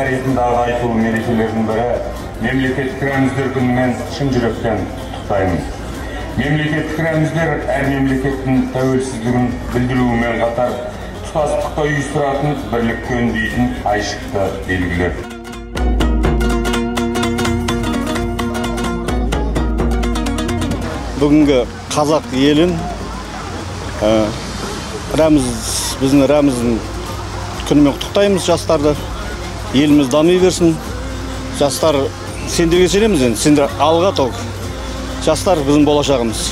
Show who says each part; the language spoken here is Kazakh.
Speaker 1: Тарихындағы айтулы мерекелердің бірі мемлекеттік рәміздер күнімен шын жүректен құттықтаймын. Мемлекеттік рәміздер әр мемлекеттің тәуелсіздігін білдіруімен қатар тұтастыққа ұйыстыратын, бірлікке үндейтін айшықты белгілер.
Speaker 2: Бүгінгі қазақ елін рәміз, біздің рәміздің күнімен құттықтаймыз жастарды. Еліміз дами берсін. Жастар, сендерге сенеміз енді, сендер алға толық. Жастар біздің болашағымыз.